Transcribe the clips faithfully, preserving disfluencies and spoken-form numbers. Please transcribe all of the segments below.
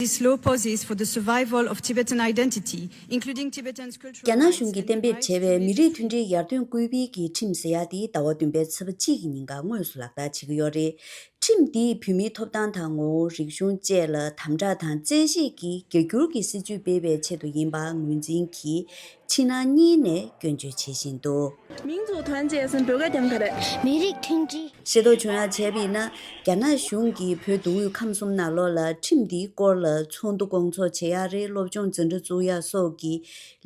This law poses for the survival of Tibetan identity, including Tibetans' cultural རྒྱ་ནག་གཞུང་གིས་གཏན་འབེབས་བྱས་པའི་མི་རིགས་མཐུན་སྒྲིལ་ཡར་ཐོན་སྐུལ་སྤེལ་གྱི་ཁྲིམས་ཟེར་ཡག་དེ་ཟླ་བ་བདུན་པའི་ཚེས་པ་གཅིག་གི་ཉིན་ཀ་དངོས་སུ་ལག་བསྟར་བྱེད་ཀྱི་ཡོད་རེད། ཁྲིམས་འདིས་བོད་མིའི་ཐོབ་ཐང་དང་ངོ་བོ། རིག་གཞུང་བཅས་ལ་དམ་དྲག་དང་བཙན་ཤེད་ཀྱིས་རྒྱ་སྒྱུར་གྱི་སྲིད་བྱུས་སྤེལ་བའི་ཆེད་དུ་ཡིན་པ་ངོས་འཛིན་གྱིས་ཕྱི་ནང་གཉིས་ནས་སྐྱོན་བརྗོད་བྱེད་བཞིན་འདུག 民族团结是不该讲的。 མི་རིགས་མཐུན་སྒྲིལ། ཤེས་རྟོགས་བྱུང་ཡག་བྱས་པ་ཡིན་ན། རྒྱ་ནག་གཞུང་གིས་བོད་མདོ་དབུས་ཁམས་གསུམ་ནང་ལོགས་ལ་ཁྲིམས་འདིའི་སྐོར་ལ་ཚོགས་འདུ་སྐོང་ཚོགས་བྱེད་ཡག་རེད། སློབ་སྦྱོང་འཛིན་གྲྭ་བཙུགས་ཡག་སོགས་ཀྱི་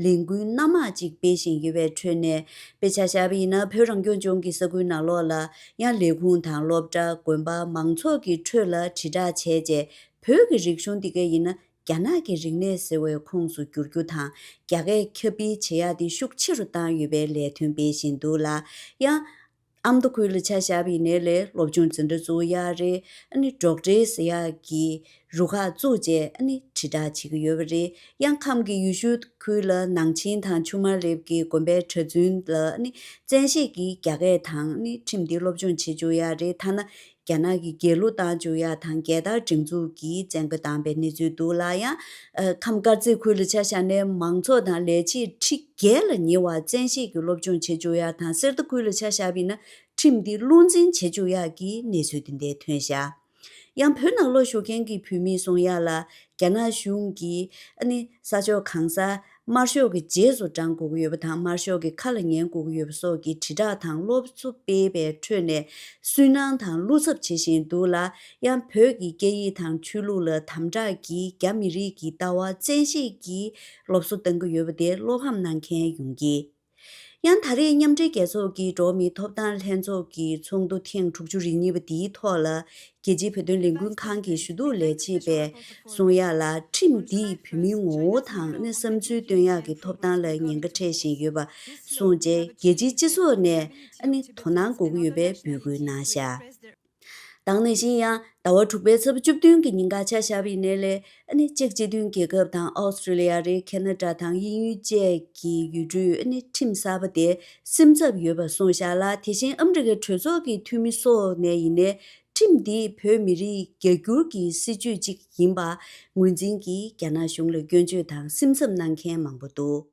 ལས་འགུལ་སྣ་མང་ཅིག་སྤེལ་བཞིན་ཡོད་པའི་ཁྲོད་ནས། དཔེ་ཆ་བཞག་པ་ཡིན་ན། བོད་རང་སྐྱོང་ལྗོངས་ཀྱི་ས་ཁུལ་ནང་ལོགས་ལ་ཡང་ལས་ཁུངས་དང་སློབ་གྲྭ། དགོན་པ། མང་ཚོགས་ཀྱི་ཁྲོད་ལ་དྲིལ་བསྒྲགས་བྱས་རྗེས། བོད་ཀྱི་རིག་གཞུང་འདི་ག་ཡིན་ན་རྒྱ་ནག་གི་རིག་གནས་ཟེར་བའི་ཁོངས་སུ་བསྒྱུར་རྒྱུ་དང་། རྒྱ་སྐད་ཁྱབ་སྤེལ་བྱེད་ཡག་དེ་ཤུགས་ཆེ་རུ་བཏང་ཡོད་པའི་ལས་དོན་སྤེལ་བཞིན་འདུག་ལ། ཡང་ཨ་མདོ་ཁུལ་ལ་ཆ་བཞག་པ་ཡིན་ནའི་ལས་སློབ་སྦྱོང་འཛིན་གྲྭ་བཙུགས་ཡག་རེད། ཨ་ནི་སྒྲོག་འགྲེལ་ཟེར་ཡག་གི་རུ་ཁག་བཙུགས་རྗེས། ཨ་ནི་དྲིལ་བསྒྲགས་བྱེད་ཀྱི་ཡོད་པ་རེད། ཡང་ཁམས་ཀྱི་ཡུལ་ཤུལ་ཁུལ་ལ་ནང་ཆེན་དང་ཆུ་དམར་ལེབ་ཀྱི་དགོན་པའི་གྲྭ་བཙུན་ལ། ཨ་ནི་བཙན་ཤེད་ཀྱིས་རྒྱ་སྐད་དང་། ཨ་ནི་ཁྲིམས་འདི་སློབ་སྦྱོང་བྱེད་བཅུག་ཡག་རེད། ཐ་ན་རྒྱ་ནག་གི་རྒྱལ་གླུ་བཏང་བཅུག་ཡག་དང་རྒྱལ་དར་སྒྲེང་འཛུགས་ཀྱིས་བཙན་རྒོལ་བཏང་པའི་གནས་ཚུལ་འདུག་ལ། ཡང་ཨ་ཁམས་དཀར་མཛེས་ཁུལ་ལ་ཆ་བཞག་ནས་མང་ཚོགས་དང་ལས་བྱེད་ཁྲི་བརྒྱད་ལ་ཉེ་བ་བཙན་ཤེད་ཀྱིས་སློབ་སྦྱོང་བྱེད་བཅུག་ཡག་དང་། གསེར་རྟ་ཁུལ་ལ་ཆ་བཞག་པ་ཡིན་ན་ཁྲིམས་འདི་བློ་འཛིན་བྱེད་བཅུག་ཡག་གི་གནས་ཚུལ་དེ་འདྲ་ཐོན་ཤག་ཡང་བོད་ནང་ལོགས་བཞུགས་མཁན་གྱི་བོད་མིས་གསུང་ཡག་ལ། རྒྱ་ནག་གཞུང་གིས་ཨ་ནི་ས་ཕྱོགས་གང་སར་དམར་ཤོག་གི་རྗེས་སུ་འབྲང་དགོས་ཀྱི་ཡོད་པ་དང་། དམར་ཤོག་གི་ཁ་ལ་ཉན་དགོས་ཀྱི་ཡོད་པ་སོགས་ཀྱི་དྲིལ་བསྒྲགས་དང་སློབ་གསོ་སྤེལ་བའི་ཁྲོད་ནས། སུན་སྣང་དང་བློ་འཚབ་བྱེད་བཞིན་འདུག་ལ། ཡང་བོད་ཀྱི་སྐད་ཡིག་དང་ཆོས་ལུགས་ལ་དམ་དྲག་གིས་རྒྱ་མི་རིགས་ཀྱི་ལྟ་བ་བཙན་ཤེད་ཀྱིས་སློབ་གསོ་གཏང་གི་ཡོད་པ་དེ་བློ་ཕམ་གནང་མཁན་ཡོང་གི། ཡང་ད་རེས་མཉམ་འབྲེལ་རྒྱལ་ཚོགས་ཀྱི་འགྲོ་བ་མིའི་ཐོབ་ཐང་ལྷན་ཚོགས་ཀྱི་ཚོགས་འདུ་ཐེངས་དྲུག་ཅུ་རེ་གཉིས་པ་འདིའི་ཐོག་ལ། རྒྱལ་སྤྱིའི་བོད་དོན་ལས་འགུལ་ཁང་གི་ཞུ་གཏུག་ལས་བྱེད་པས་གསུང་ཡག་ལ། ཁྲིམས་འདིས་བོད་མིའི་ངོ་བོ་དང་། ཨ་ནི་བསམ་ཚུལ་སྟོན་ཡག་གི་ཐོབ་ཐང་ལ་ཉེན་ཁ་འཕྲད་བཞིན་ཡོད་པ་གསུངས་རྗེས། རྒྱལ་སྤྱིའི་སྤྱི་ཚོགས་ནས་ཨ་ནི་དོ་སྣང་དགོས་ཀྱི་ཡོད་པའི་འབོད་སྐུལ་གནང་བཞག་དེ་ནང་བཞིན་ཡང་ཟླ་བ་དྲུག་པའི་ཚེས་པ་བཅུ་བདུན་གྱི་ཉིན་ཀ་ཆ་བཞག་པ་ཡིན་ནའི་ལས། ཨ་ནི་ཅེཀ་སྤྱི་མཐུན་རྒྱལ་ཁབ་དང་། ཨོ་སི་ཀྲི་ལི་ཡ་རེད། ཁེ་ན་ཌ་དང་དབྱིན་ཡུལ་བཅས་ཀྱི་ཡུལ་གྲུས་ཨ་ནི་ཁྲིམས་གསར་པ་དེ་སེམས་འཚབ་ཡོད་པ་གསུངས་བཞག་ལ། དེ་བཞིན་ཨ་མི་རི་ཀའི་གྲོས་ཚོགས་ཀྱི་འཐུས་མི་སོགས་ནས་ཡིན་ནའི། ཁྲིམས་འདིས་བོད་མི་རིགས་རྒྱ་སྒྱུར་གྱི་སྲིད་བྱུས་ཅིག་ཡིན་པ་ངོས་འཛིན་གྱིས་རྒྱ་ནག་གཞུང་ལ་སྐྱོན་བརྗོད་དང་སེམས་འཚབ་གནང་མཁན་མང་པོ་འདུག